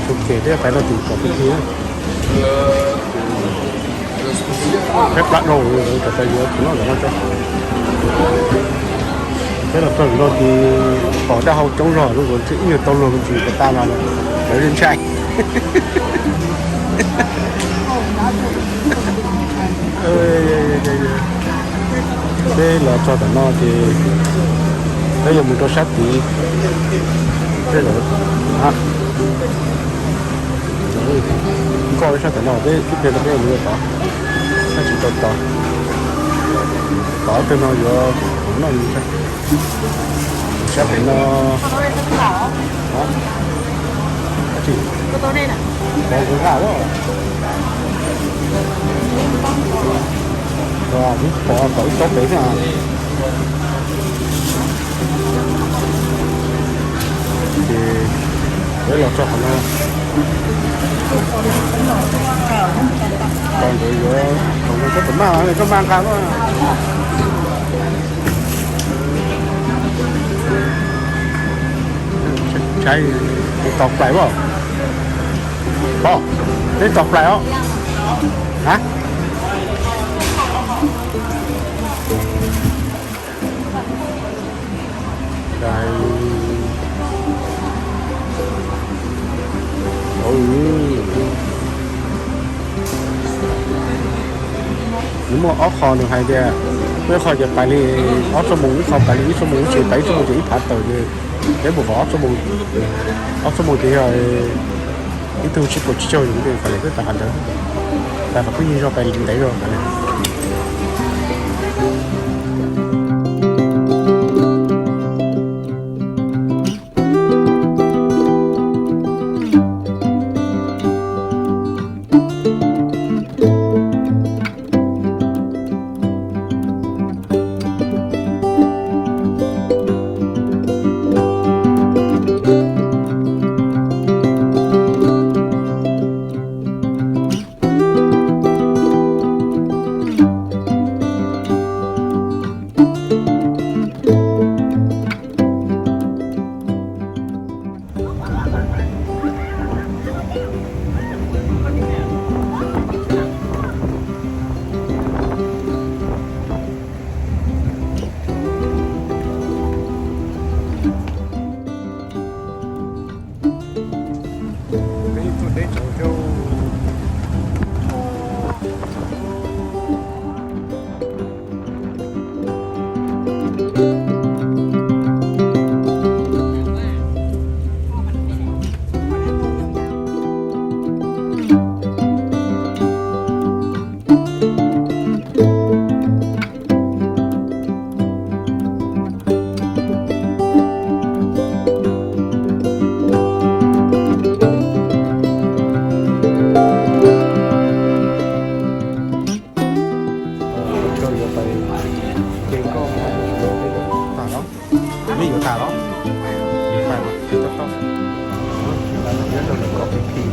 Tus ces peb pais rau tim kom pib thi, peb plab dhau, rau peb yuav tus no rau no tso. Peb los txog rau tim pom dab hau coob zog, ib nyuag tau luag ntsis tas tas no lawv ntshai. Peb los txog tom no ces peb yuav mus rau sab tid, peb los nkoj sab tom no, peb ib pliag rau peb mus rau tod, sab tsis tau tod, tod twg no yuav noj li sab pem no. Dab tsi? Pov kuv nqa lawm. Pov kom ib tsob pem xwb. Ces peb los txog qhov no, qhov ntawd yuav, qhov no koj tau maj, koj maj nqa lawm. Saib, neb tos plaim as? Pov, neb tos plaim os? A, nws muaj ob qho nws hais tias, muaj ib qho ces pais li ob xuab moos, ib qho pais li ib xuab moos, ib tsis pais ib xuab moos ces ib phav tawm ces peb mus kom ob xuab moos, ob xuab moos ces yog ib tug tsib puas tsib caug yus, peb pais qhov ntawd, pais qhov phooj ywg zog pais ntev zog. Koj yuav pais, ces koj mus, tas los, nej yuav tas los, pais mas, toj toj, nyob rau lawv kom pib phi.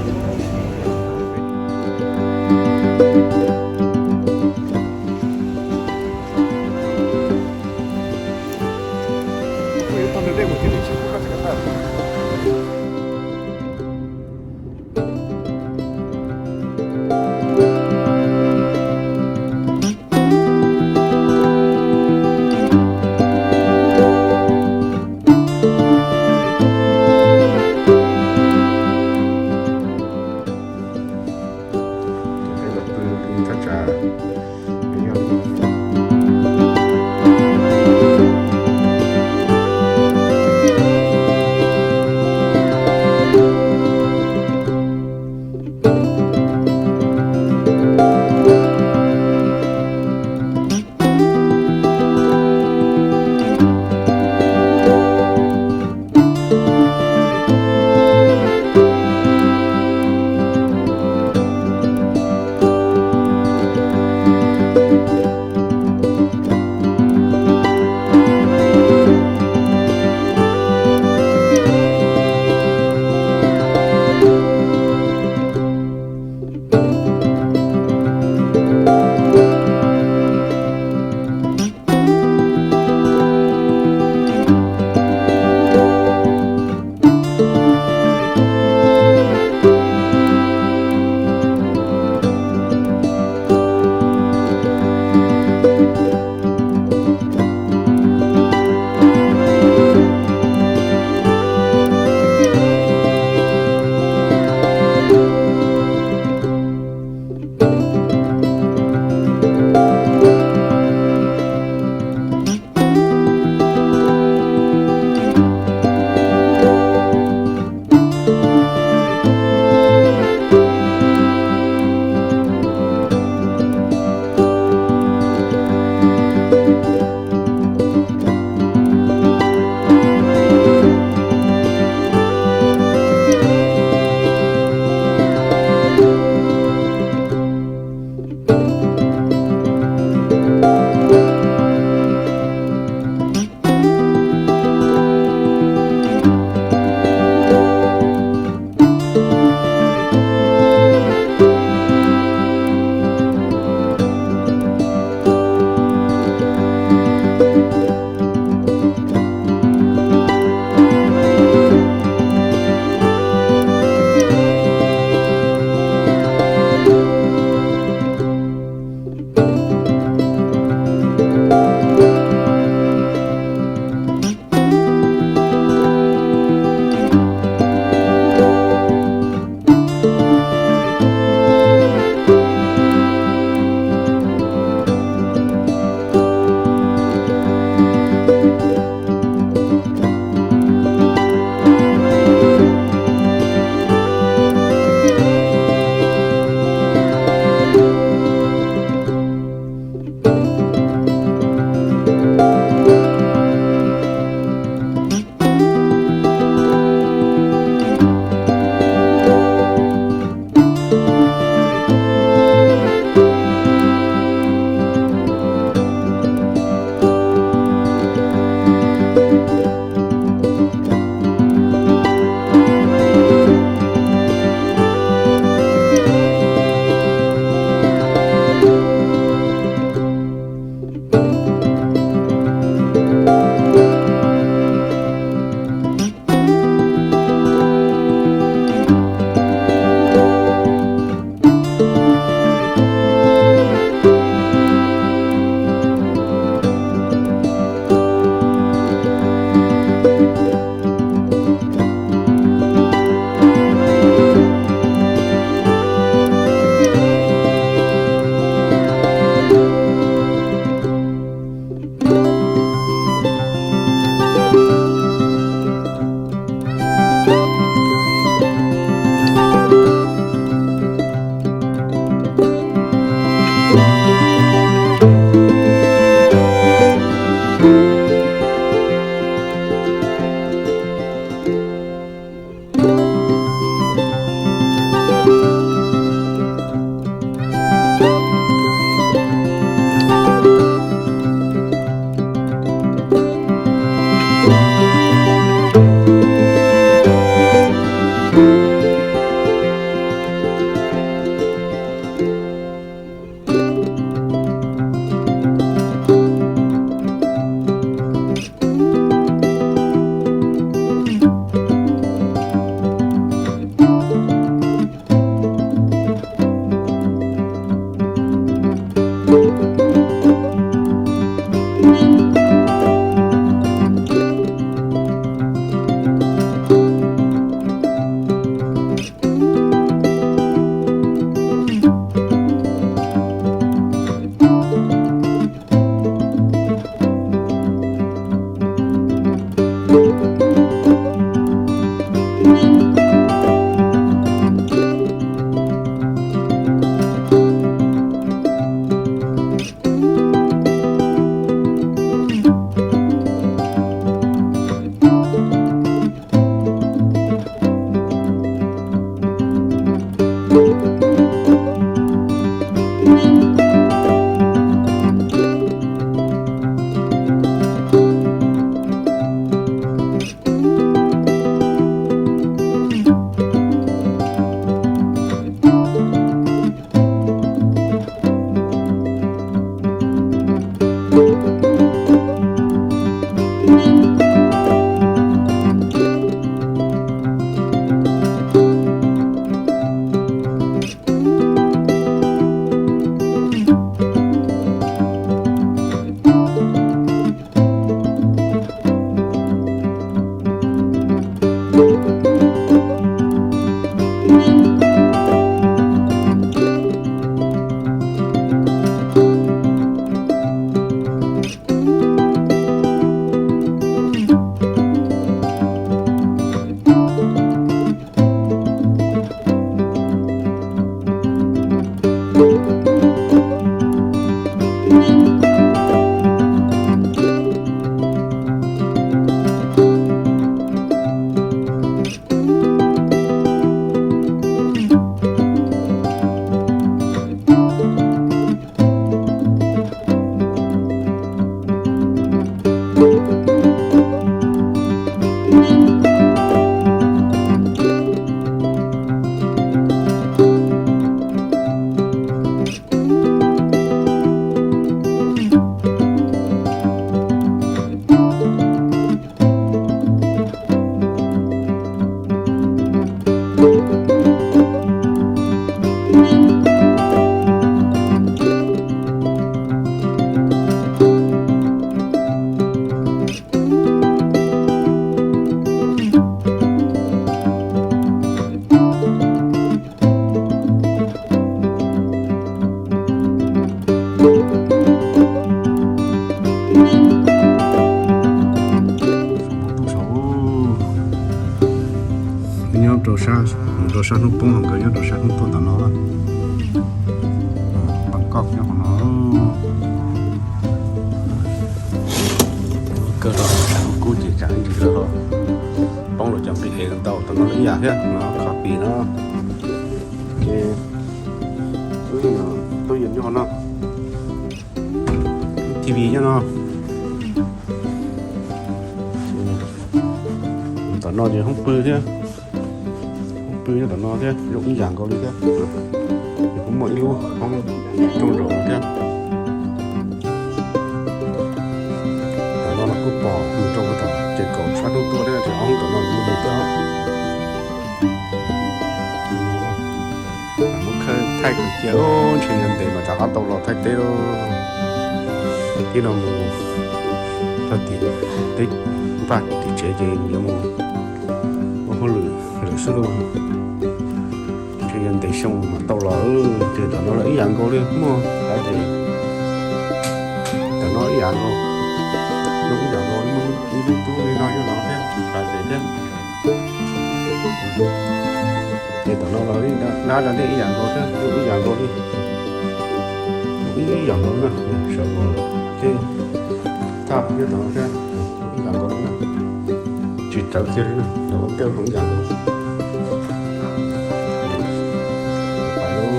Rau sab, mus rau sab hnub poob no, nkawd nyob rau sab hnub tuaj tom no. Pab koj nyob qhov no. Kawg rau sab hnub kub ces tsam ntsis lawm. Poob los cov nqi es ntau tom no ib yam thiab no, kho pis no. Ces tub yees nyob qhov no. T V nyob no. Tom no ces hoob pw thiab, hoob pw nyob tom no thiab, zoo ib yam nkaus li thiab. Ces kuj muaj ib lub hoob rooj zaum thiab. Tom no los kuj pom mus rau tom ces kaum sab hnub tuaj thiab ces ob hoob tom no kuj mus thiab. Muab khawb thaij kwv cia, ntshe yog ntev mas rov qab tau los Thaib teb lawm. Tib no mus txog tim teb, npaj tim tsev ces yuav mus ua hauj lwm lawm xwb lauj. Ntshe yog ntev xyoo mas tau los. Ces tom no los ib yam nkaus li, muaj qav zes, tom no ib yam nkaus, ib yam nkaus li, muaj ib lub tub li no nyob no thiab, qav zes thiab. Ces tom no los dab laug dej ib yam nkaus thiab, ib yam nkaus li, ib yam nkaus na, sawv los thiab, thaj nyob tom no thiab, ib yam nkaus li na. Tsis tawv kiag li na, los ua nkauj zoo ib yam nkaus. Pais lauj,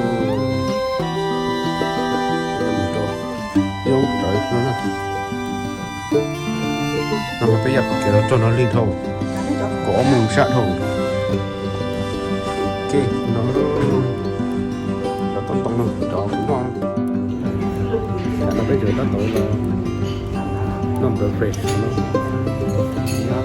mus rau ib hoob rawv no na. No mas peb yam kev los txog no lig dhau, kaum ob moos sab dhau. Ces no cov toj ntoo no cov kuv noj, tam no peb tseem tab tom los noj breakfast no. Noj breakfast nyob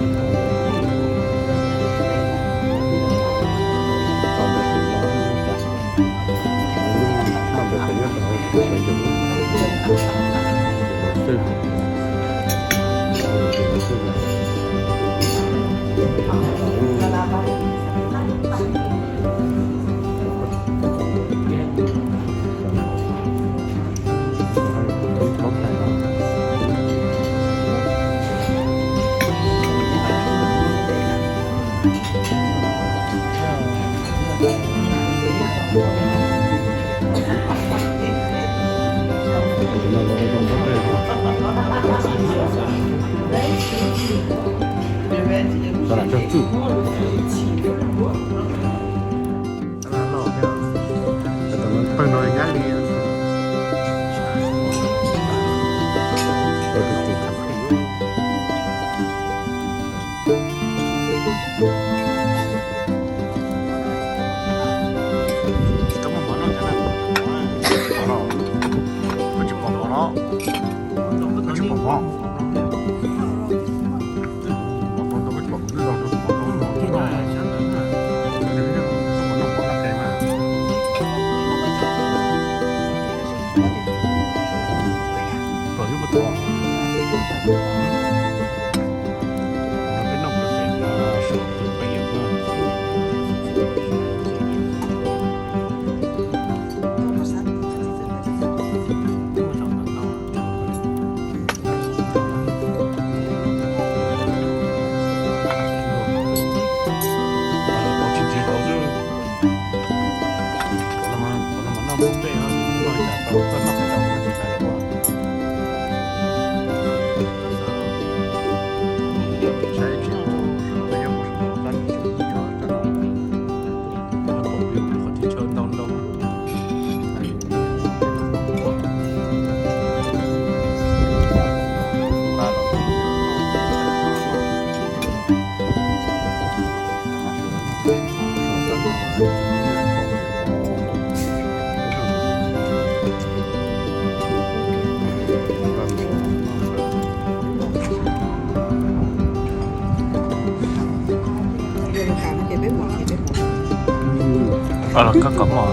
rau hauv sawv ncees xwb. Pawg no nyab li. Tsis tau muaj mov noj, koj tsis pom mov los? Koj tsis pom mov? Koj kom mov,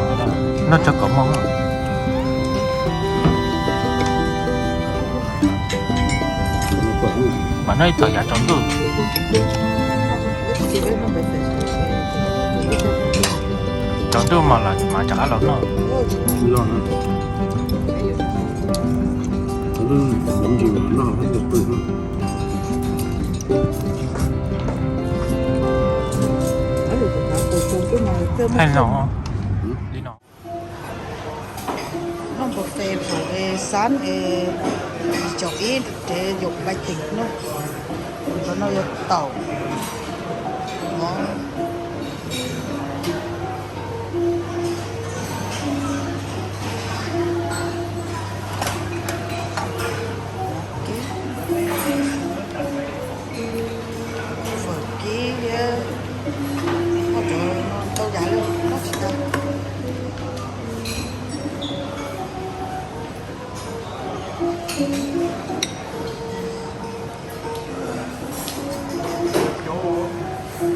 noj tso kom mov. Mas noj ib tog yav tsaus ntuj. Tsaus ntuj mas los mas rov qab los noj. Noj buffet phaum es xab es yim caum ib, ces yim caum peb tim no. Cov no yog taum, mov, fawm kib thiab, muaj cov no ntau yam li noj tsis tag.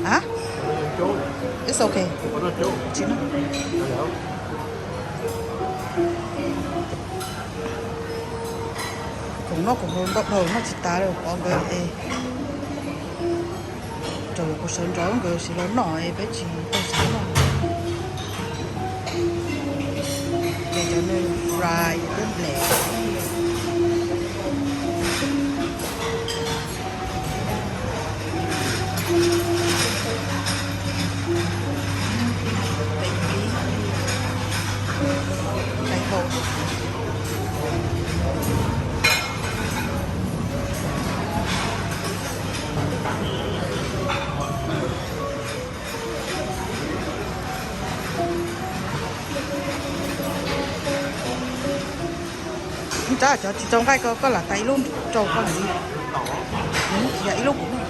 Hah? It's okay. Tsis noj. Khoom noj khoom haus ntau dhau noj tsis tas li, pov nkawd es raws li kuv sawv ntxov nkawd siv los noj es peb tsis tau siv noj. Ces cov no fry thiab nplej. Tab cov tsis tau nqaij ko koj lam tau ib lub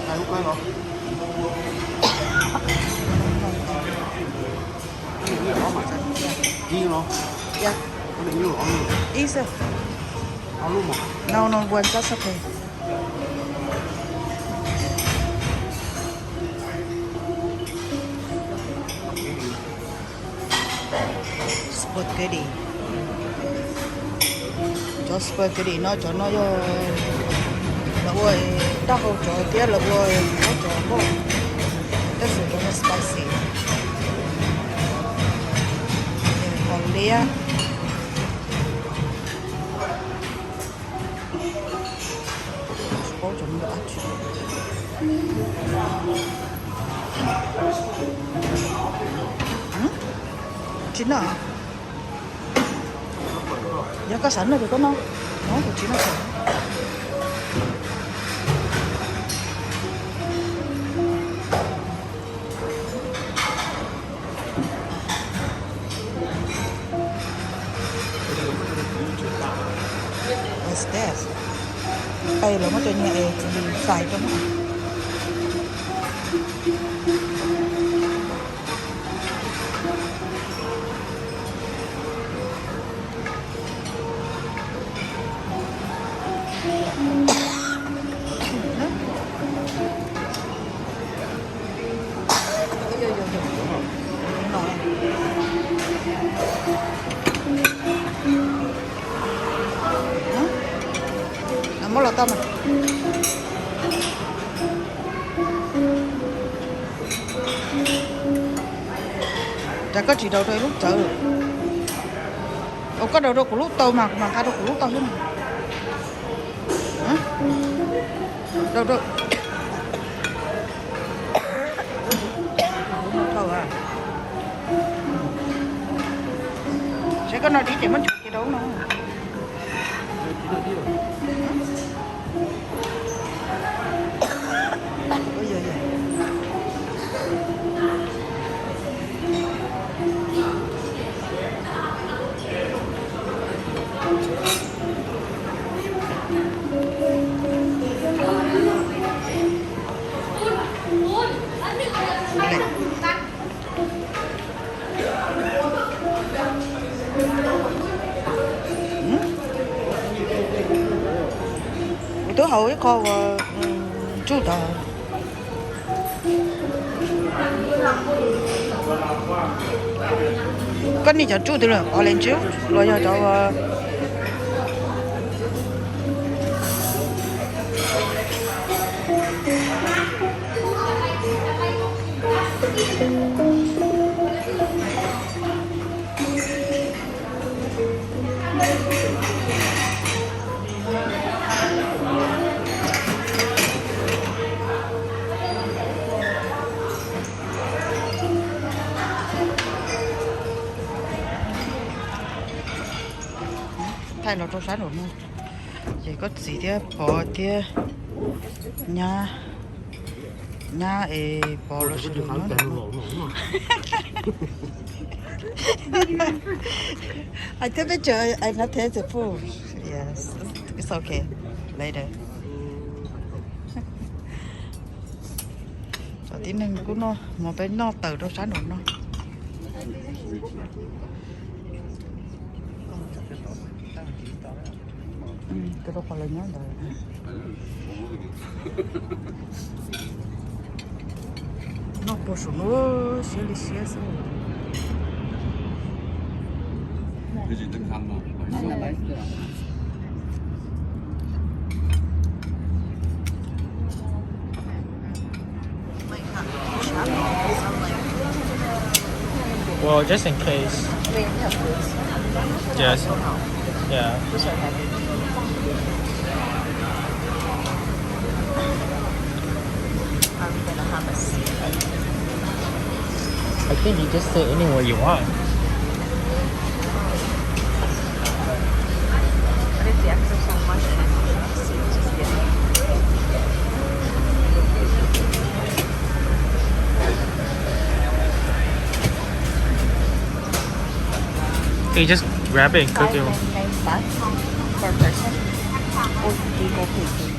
rau koj ntxiv. Yog ib lub kuv. Ib xwb. No, no, one, that's okay. Spaghetti. Cov spaghetti no cov no yog lawv ua daj hau tsawv thiab lawv ua cov npauj, tab sis cov no spicy. Qos liab. Paub cov no dab tsi. Tsis noj. Yog koj xav noj ces koj noj, kuv tsis noj. What's this? Qe lawv muab cov nyias es lis xais rau no. Muab los tau mas. Cas koj tsis daus rau ib lub tsawv? Ua koj daus rau kuv lub tau mas kuv mam nqa rau kuv lub tau xwb mas. Daus rau. Saib koj no dib ces muab nchuav kiag rau no. Kuv twb haus ib qho uas ntsuj tag. Koj niam cov tsuj twg lawm, orange juice los yog cov Thaij los rau sab nraum no, ces koj txiv thiab Pov thiab nyab, nyab es Pov los sawv daws nyob. I took picture, I not take the food. Yes, it's okay. Later. Cov tib neeg kuj noj, mus peb noj tawm rau sab nraum no. Rau qhov lawv nyob ntawd. Noj puag saum no, siab li siab xwb. Well, just in case. Yes. Yeah. Are we gonna have a seat? I think you just sit anywhere you want. What if the exercise much and I don't have a seat? Just kidding. You just grab it and cook it. Five ninety-nine bucks per person. Or do you go pay for